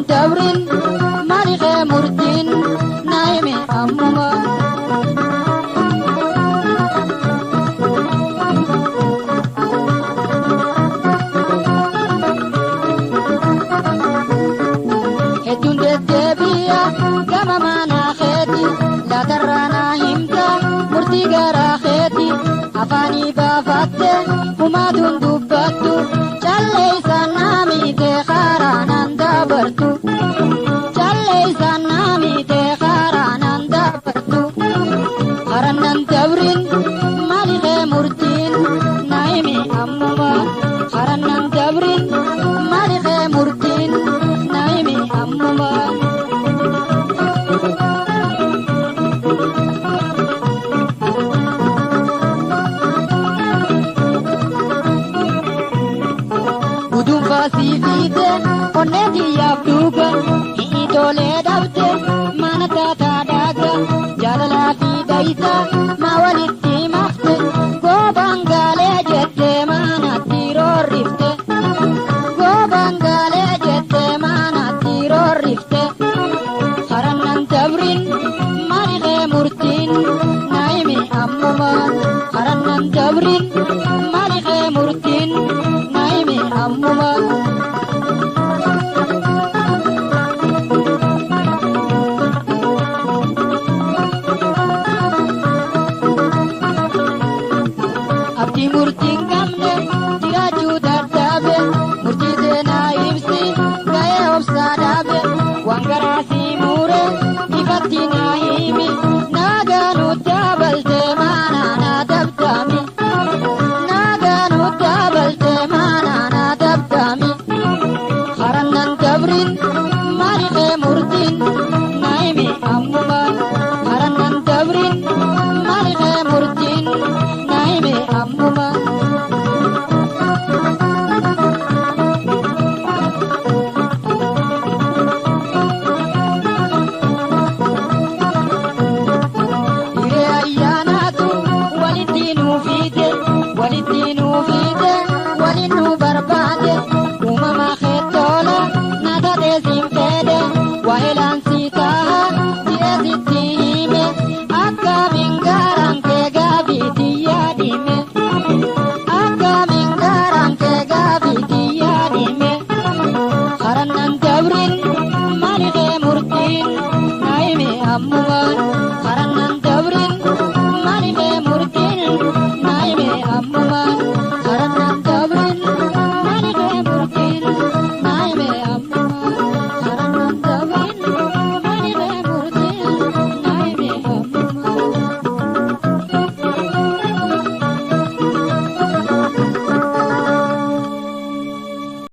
Dabrin maaliqee murtiin naa himi ammuma. Hedduun deddeebi'a gama manaa keeti, laatarraa naa himta murtii garaa keeti. Afaanii baafatte humaatuun dubbattu, callee isaan naa miite karaa naan dabartu. Callee isaan naa miite karaa naan dabartu. Karaan nan dabrin maaliqee murtiin naa himi ammuma. Karaan nan dabrin maaliqee murtiin naa himi ammuma. Gudunfaa sii fiite onnee xiyyaaf dhuga, hi'itoolee dhabde mana taataa dhaaga. Jaalalaa fi dayisa maa walitti makte? Goobaan gaalee jettee maanatti roorrifte. Goobaan gaalee jettee maanatti roorrifte. Karaan nan dabrin maaliqee murtiin naa himi ammuma. Karaan nan dabrin